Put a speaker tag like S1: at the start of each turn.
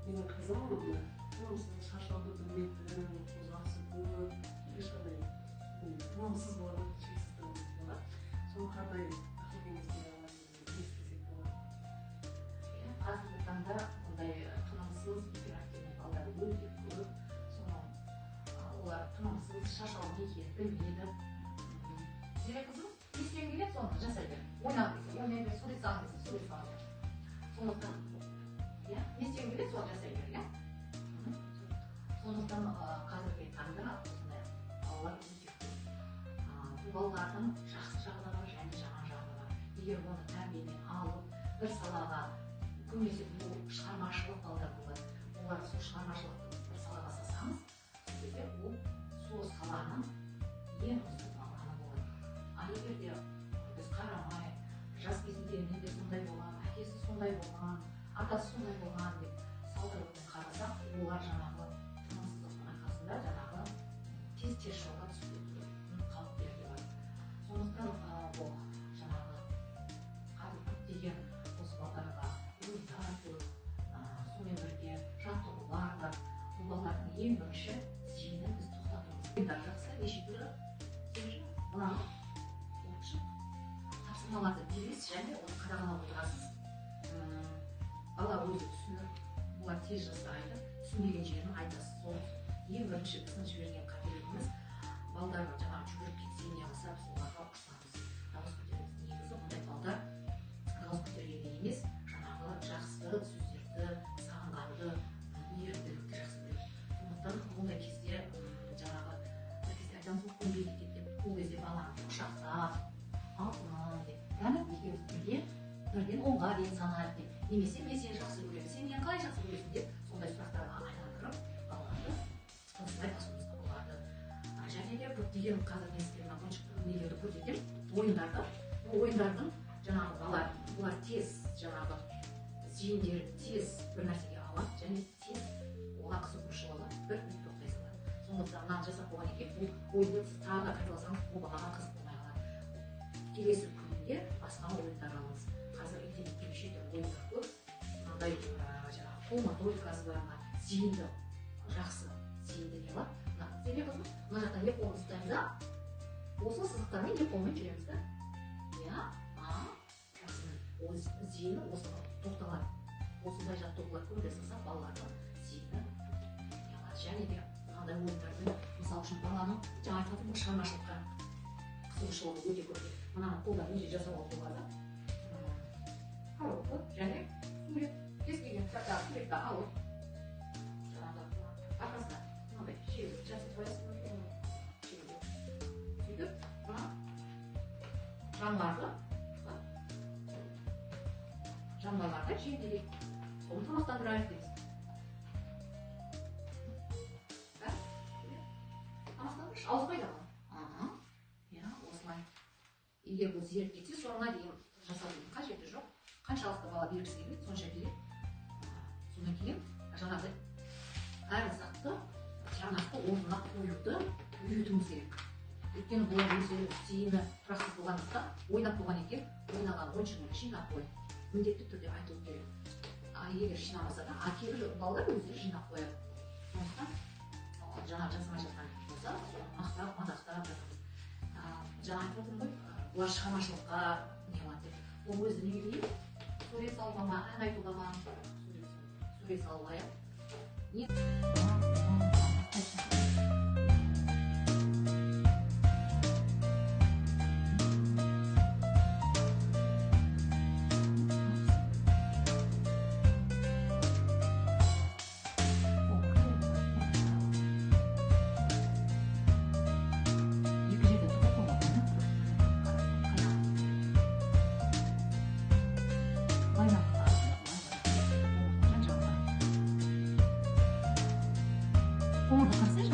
S1: Менің қызым тынымсыз, шаршауды білмейтін, қозғалысы көп, ешқандай тынымсыз болады, шексіз тынымсыз болады. Соны қандай ақыл кеңес бере аласыз, не істесек болады?
S2: Қазіргі таңда бұндай тынымсыз гиперактивный балдар өте көп. Соны олар тынымсыз, шаршау не екенін білмейді. Зере қызым, не істегің келеді, соны жасай бер. Ойнағың келсе ойнай бер, сурет салғың келсе сурет сала бер. Сондықтан иә, не істегің келеді, соны жасай бер, иә. Сондықтан қазіргі таңда осындай балалар өте көп. Бұл балалардың жақсы жағы да бар, және жаман жағы да бар. Егер оны тәрбиемен алып, бір салаға, көбінесе бұл шығармашылық балдар болады. Олар сол шығармашылықты бір салаға салсаңыз, сол кезде ол сол саланың ең үздік маманы болады. Ал егер де біз қарамай, жас кезінде мен де сондай болған, әкесі сондай болған, атасы сондай болған деп салдырып қарасақ, олар жаңағы тынымсыздықтың арқасында жаңағы тез-тез жолға түсіп кетудің қауіптері де бар. Сондықтан бұл жаңағы қазір көптеген осы балдарға ойындар көп, сонымен бірге жаттығулар бар. Бұл балалардың ең бірінші зейінін біз тоқтатуымыз. Ойындар жақсы, неше түрлі. Мынаны ойыншық тапсырмаларды бересіз және оны қадағалап отырасыз. Бала өзі түсініп, олар тез жасайды, түсінбеген жерін айтасыз. Сол ең бірінші біздің жіберген қателігіміз, балдар жаңағы жүгіріп кетсе не қылса, біз оларға ұрсамыз, дауыс көтереміз. Негізі ондай балдар дауыс көтергенде емес, жаңағы жақсы сөздерді, сағынғанды, мейірімділікті жақсы көреді. Сондықтан ондай кезде жаңағы бір кезде айтамыз ғой, көнбей кетеді деп. Ол кезде баланы құшақтап, алтыным деп, яғни екеуміз бірге бірден 10-ға дейін санайық деп, немесе мен сені жақсы көремін, сен мені қалай жақсы көресің деп, сондай сұрақтарға айландырып балаларды осылай басуымызға болады. Және де көптеген қазір мен сіздерге мына ойыншық нелерді көрсетемін, ойындарды. Бұл ойындардың жаңағы бала, бұлар тез жаңағы зейіндері тез бір нәрсеге алады және тез оған қызығушылығы бір тоқтай салады. Сондықтан мынаны жасап болғаннан кейін бұл ойынды сіз тағы да қайталасаңыз, ол балаға қызық болмай қалады. Келесі күнде басқа ойындар алыңыз. Қазір интернетте неше түрлі ойындар көп. Мынандай жаңағы қол моторикасы бар, мына зейінді жақсы зейінді не бар. Мына Зере қызым, мына жақтан екі қолымызды ұстаймыз да, осы сызықтармен екі қолмен жүреміз да. Иә, жақсы. Ол зейіні осы тоқталады. Осындай жаттығулар көп жасасақ, балалардың зейіні не алады. Және де мынандай ойындармен, мысалы үшін, баланың жаңа айтып отырмын ғой, шығармашылыққа қызығушылығы өте көп. Мынаны қолдан өзі жасауға болады. Коробка және сурет, кез келген кітаптағы суретті алып, жаңағы арқасына мынандай шегіп жасап қоясыз, шегіп. Сөйтіп мына жануарларды жемделейік, соны тамақтандырайық дейсіз. Тамақтандыршы, ауыз қайда ол? Иә, осылай. Егер бұл зеріп кетсе, соңына дейін жасаудың қажеті жоқ. Қаншалықты бала бергісі келеді, сонша береді. Содан кейін жаңағыдай әр затты тиянақты орнына қоюды үйретуіміз керек. Өйткені бұлар өздері зейіні тұрақсыз болғандықтан, ойнап болған екен, ойнаған ойыншығын жинап қой. Міндетті түрде айтылу керек. Егер жинамаса да, кейбір балалар өздері жинап қояды. Сондықтан жаңағы жасамай жатқан болса, соны мақтап, мадақтап жатамыз. Жаңа айтып отырмын ғой, бұлар шығармашылыққа не қылады деп. Ол өзі неге дейін? Сурет салуға ма, ән айтуға ма? Сурет салуға, иә. Не? Қоңырды қарасайшы.